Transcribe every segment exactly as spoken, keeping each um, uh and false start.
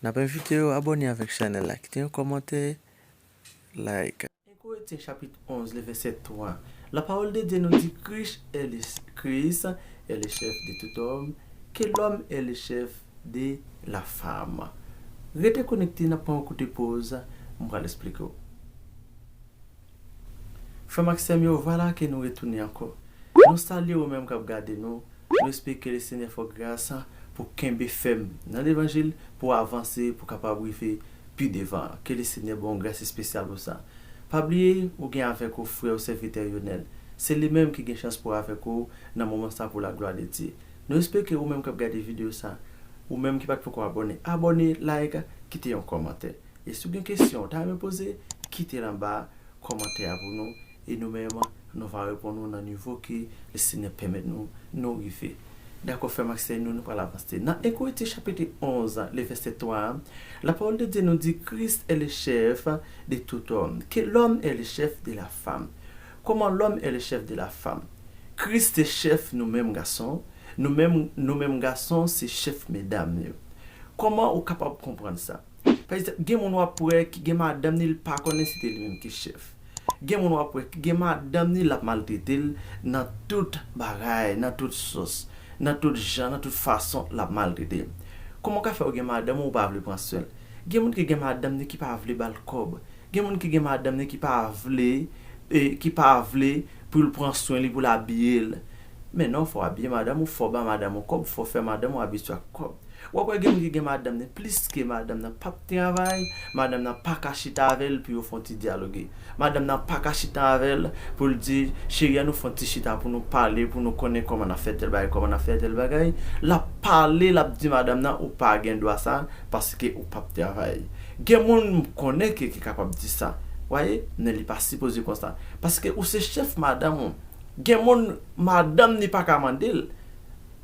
N ap envite w abòne avèk chanèl la, kite yon kòmantè, like. En Korentyen chapit onz, le vèsè twa. La parole de Dieu nous dit, Christ est le, Christ est le chef de tout homme, que l'homme est le chef de la femme. Rete konekte, n ap pran yon koute poz, m pral esplike w. Frè m ak sè m yo, vwala ke nou retounen ankò. Nou salye ou menm k ap gade nou. Nou espere ke Lesenyè fè w gras pou kenbe fèm nan levanjil, pou avanse, pou kapab rive pi devan. Ke Lesenyè ba w gras espesyal pou sa. Pa bliye, ou gen avèk ou frè w sèvitè Yonèl. Se li menm ki gen chans pou avèk ou nan moman sa pou laglwa de Dye. Nou espere ke ou menm k ap gade videyo sa, ou menm ki pa t poko abòne, abòne, like, kite yon kòmantè. E si w gen kesyon ou ta renmen poze, kite l anba kòmantè a pou nou, e nou menm, nou va reponn ou nan nivo ke Lesenyè pèmèt nou, nou rive. Dakò, frè m ak sè nou, nou pral avanse. Nan En Korentyen chapit onz, le vèsè twa, la parole de Dieu nous dit, Christ est le chef de tout homme, que l'homme est le chef de la femme. Comment l'homme est le chef de la femme? Kris se chèf nou menm gason, nou menm, nou menm gason se chèf medam yo. Kòman ou kapab konprann sa? Pa egzanp, gen moun w ap wè ki gen madanm ni, li pa konnen si se li menm ki chèf. Gen moun w ap wè ki gen madanm ni, l ap maltrete l nan tout bagay, nan tout sòs, nan tout jan, nan tout fason, l ap maltrete l. Kòman w ka fè w gen madanm ou pa vle pran swen l? Gen moun ki gen madanm ni ki pa vle ba l kòb. Gen moun ki gen madanm ni ki pa vle, e, ki pa vle pou l pran swen li, pou l abiye l. Men non, fò w abiye madanm ou, fò w ba madanm ou kòb, fò w fè madanm ou abitye ak kòb. W ap wè gen moun ki gen madanm ni plis ke madanm nan p ap travay, madanm nan pa ka chita avè l pou yo fè yon ti dyaloge. Madanm nan pa ka chita avè l pou l di, cheri, ann nou fè yon ti chita pou nou pale, pou nou konnen kòman n ap fè tèl bagay, kòman n ap fè tèl bagay. L ap pale, l ap di madanm nan, ou pa gen dwa sa, paske ou p ap travay. Gen moun m konnen ke, ki kapab di sa. W wè, men li pa sipoze konsa. Paske ou se chèf madanm ou. Gen moun, madanm ni pa ka mande l.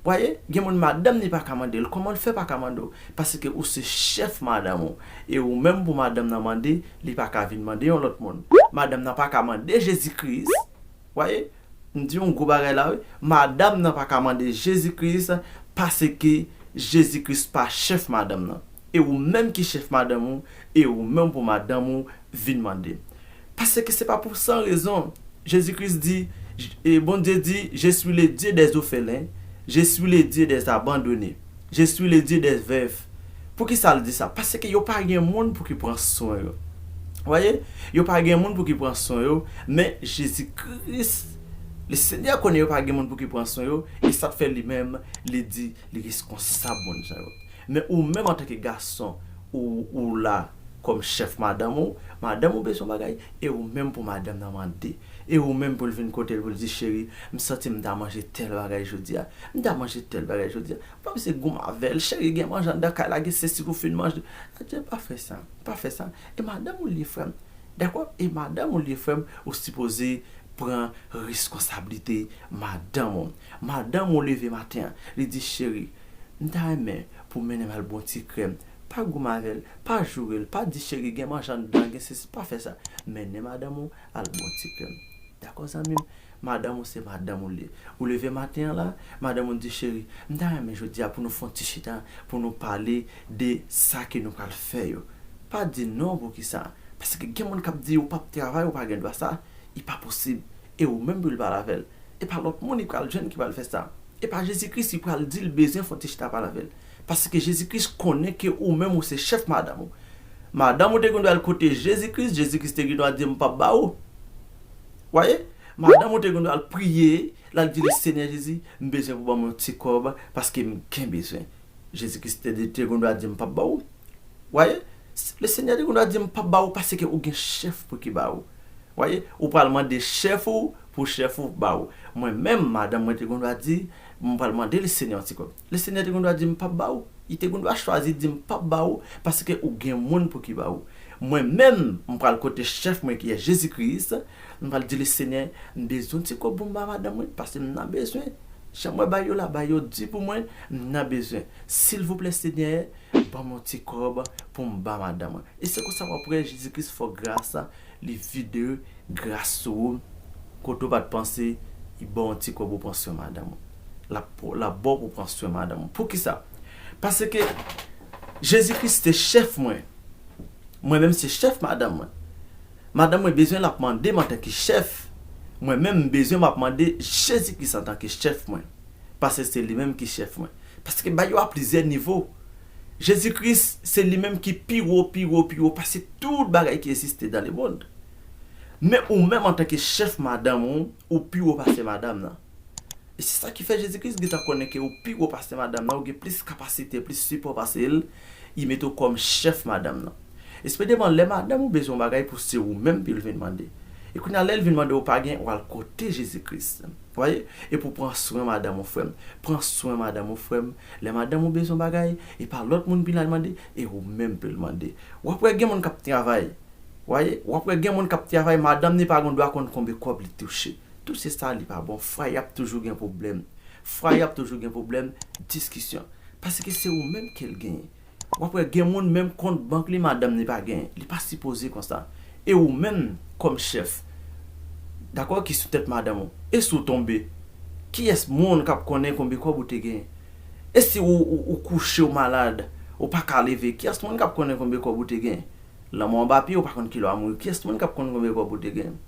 W wè, gen moun, madanm ni pa ka mande l. Kòman l fè pa ka mande w? Paske ou se chèf madanm ou. E ou menm pou madanm nan mande, li pa ka vin mande yon lòt moun. Madanm nan pa ka mande Jezi Kris. W wè, m di yon gwo bagay la, wi. Madanm nan pa ka mande Jezi Kris, paske Jezi Kris pa chèf madanm nan. E ou menm ki chèf madanm ou, e ou menm pou madanm ou vin mande. Paske se pa pou san rezon. Jezi Kris di, e Bondye di, Je suis le Dieu des orphelins, je suis le Dieu des abandonnés, je suis le Dieu des veuves. Poukisa l di sa? Paske yo pa gen moun pou ki pran swen yo. W wè, yo pa gen moun pou ki pran swen yo, men Jezi Kris, Lesenyè konnen yo pa gen moun pou ki pran swen yo, e sa k fè li menm, li di, li reskonsab moun sa yo. Men ou menm antanke gason, ou, ou la kòm chèf madanm ou, madanm ou bezwen bagay, e ou menm pou madanm nan mande. E ou menm pou l vin kote l pou l di, cheri, m santi m ta manje tèl bagay jodi a. M ta manje tèl bagay jodi a. Fò m se goumen avè l, cheri, gen manje anndan kay la, gen sesi pou fin manje. Adye, pa fè sa, pa fè sa. E madanm ou li ye, frè m. Dakò? E madanm ou li ye, frè m, ou sipoze pran reskonsablite madanm ou. Madanm ou leve maten an, li di, cheri, m ta renmen pou w mennen m al ba w yon ti krèm. Pa goumen avè l, pa joure l, pa di, cheri, gen manje anndan, gen sesi, pa fè sa. Mennen madanm ou al ba w yon ti krèm. Dakò, zanmi m? Madanm ou se madanm ou li ye. Ou leve maten an la, madanm ou di, cheri, m ta renmen jodi a pou nou fè yon ti chita, pou nou pale de sa ke nou pral fè yo. Pa di non, poukisa? Paske gen moun k ap di, ou p ap travay, ou pa gen dwa sa, li pa posib. E ou menm pou l pale avè l. E pa lòt moun li pral jwenn ki pral fè sa. E pa Jezi Kris li pral di l bezwen fè yon ti chita pale avè l. Paske Jezi Kris konnen ke ou menm ou se chèf madanm ou. Madanm ou te gen dwa al kote Jezi Kris, Jezi Kris te gen dwa di, m p ap ba ou. W wè? Madanm ou te gen dwa al priye, l al di, Senyè Jezi, m bezwen pou w ban m yon ti kòb, paske m gen bezwen. Jezi Kris te, te gen dwa di, m p ap ba ou. W wè? Lesenyè te gen dwa di, m p ap ba ou, paske ou gen chèf pou ki ba ou. W wè? Ou pral mande chèf ou, pou chèf ou ba ou. Mwen menm, madanm mwen te gen dwa di, m pral mande Lesenyè yon ti kòb. Lesenyè te gen dwa di, m p ap ba ou. Li te gen dwa chwazi di, m p ap ba ou, paske ou gen moun pou ki ba ou. Mwen menm, m pral kote chèf mwen ki ye Jezi Kris, m pral di, Lesenyè, m bezwen yon ti kòb pou m ba madanm mwen, paske m nan bezwen. Jan mwen bay yo la, bay yo di pou mwen, m nan bezwen. Silvouplè, Senyè, ban m yon ti kòb pou m ba madanm mwen. E se konsa w ap wè Jezi Kris fè w gras, li vide gras sou ou, kote w pa t panse, li ba w yon ti kòb ou pran swen madanm ou. L ap, l ap ba w pou pran swen madanm ou. Poukisa? Paske Jezi Kris se chèf mwen. Mwen menm se chèf madanm mwen. Madanm mwen bezwen l ap mande m antanke chèf. Mwen menm m bezwen m ap mande Jezi Kris antanke chèf mwen. Paske se li menm ki chèf mwen. Paske bagay yo a plizyè nivo. Jezi Kris se li menm ki pi wo, pi wo, pi wo pase tout bagay ki egziste dans le monde. Men ou menm antanke chèf madanm ou, ou pi wo pase madanm nan. E se sa ki fè Jezi Kris gentan konnen ke ou pi wo pase madanm nan, ou gen plis kapasite, plis sipò pase l, li mete w kòm chèf madanm nan. Espesyalman lè madanm ou bezwen yon bagay pou se ou menm pou l vin mande. E kounye a lè l vin mande ou pa gen, w al kote Jezi Kris. Wè? E pou pran swen madanm ou frè m. Pran swen madanm ou frè m. Lè madanm ou bezwen yon bagay, e pa lòt moun pou l al mande, e ou menm pou l mande. W ap wè gen moun k ap travay. Wè? W ap wè gen moun k ap travay, madanm ni pa gen dwa konn konbe kòb li touche. Tout se sa li pa bon. Fwa y ap toujou gen pwoblèm. Fwa y ap toujou gen pwoblèm, diskisyon. Paske se ou menm ke l genyen. W ap wè gen moun menm kont bank li madanm ni pa genyen. Li pa sipoze konsa. E ou menm kòm chèf, dakò, ki sou tèt madanm ou. E si w tonbe, kiyès moun k ap konnen konbe kòb ou te genyen? E si ou, ou, ou kouche, ou malad, ou pa ka leve, kiyès moun k ap konnen konbe kòb ou te genyen? Lanmò anba pye, ou pa konn kilè w a mouri. Kiyès moun k ap konn konbe kòb ou te genyen?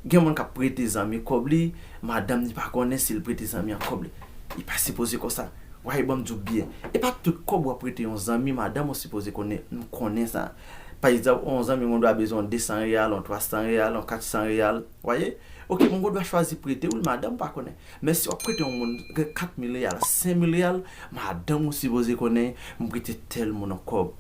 Gen moun k ap prete zanmi kòb li, madanm ni pa konnen si l prete zanmi an kòb li. Li pa sipoze konsa. Wè, ban m di w byen. E pa tout kòb w ap prete yon zanmi, madanm ou sipoze konnen, m konnen sa. Pa egzanp, yon zanmi gon dwa bezwen yon de san reyal, yon twa san reyal, yon kat san reyal. Wè? Oke, m gon dwa chwazi prete w l, madanm pa konnen. Men si w ap prete yon moun kat mil reyal, senk mil reyal, madanm ou sipoze konnen, m prete tèl moun yon kòb.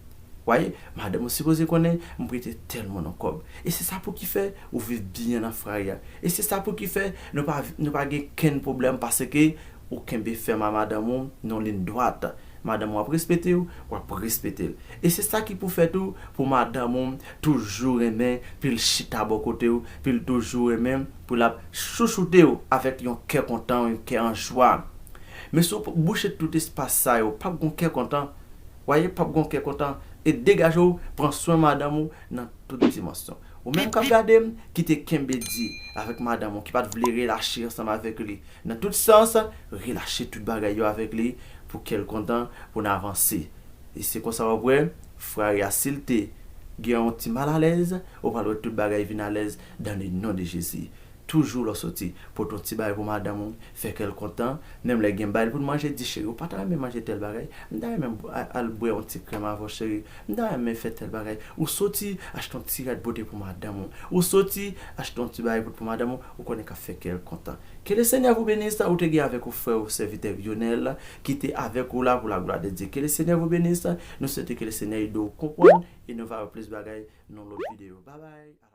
Wè? Madanm ou sipoze konnen, m prete tèl moun yon kòb. E se sa pou ki fè ou viv byen nan fwaye a. E se sa pou ki fè nou pa, nou pa gen kenn pwoblèm paske ou kenbe fèm a madanm ou nan liy dwat. Madanm ou ap respekte w, w ap respekte l. E se sa ki pou fè tou pou madanm ou toujou renmen pou l chita bò kote w, pou l toujou renmen pou l ap chouchoute w avèk yon kè kontan, yon kè an jwa. Men si w bouche tout espas sa yo, p ap gen yon kè kontan. Wè, p ap gen yon kè kontan. E degaje w, pran swen madanm ou nan tout dimansyon. Ou menm k ap gade m, ki te kenbe di avèk madanm ou, ki pa t vle relache ansanm avèk li. Nan tout sans, relache tout bagay yo avèk li pou kè l kontan, pou n avanse. E se konsa w ap wè, frè a, si l te gen yon ti malalèz, ou pral wè tout bagay vin alèz dans le nom de Jésus. Toujou lè w soti, pote yon ti bagay pou madanm ou, fè kè l kontan. Menm lè gen bagay pou l manje, di, cheri, ou pa ta renmen manje tèl bagay? M ta renmen al bwè yon ti krèm avè w, cheri. M ta renmen fè tèl bagay. Ou soti, achte yon ti rad pote pou madanm ou. Ou soti, achte yon ti bagay pote pou madanm ou. Ou konnen k ap fè kè l kontan. Que le Seigneur vous bénisse, ou te gen avèk ou frè ou sèvitè Lionel, ki te avèk ou la pour la gloire de Dieu. Que le Seigneur vous bénisse, nou swete ke le Seigneur ede w konprann, e nou va wè plis bagay nan lòt videyo. Bye bye.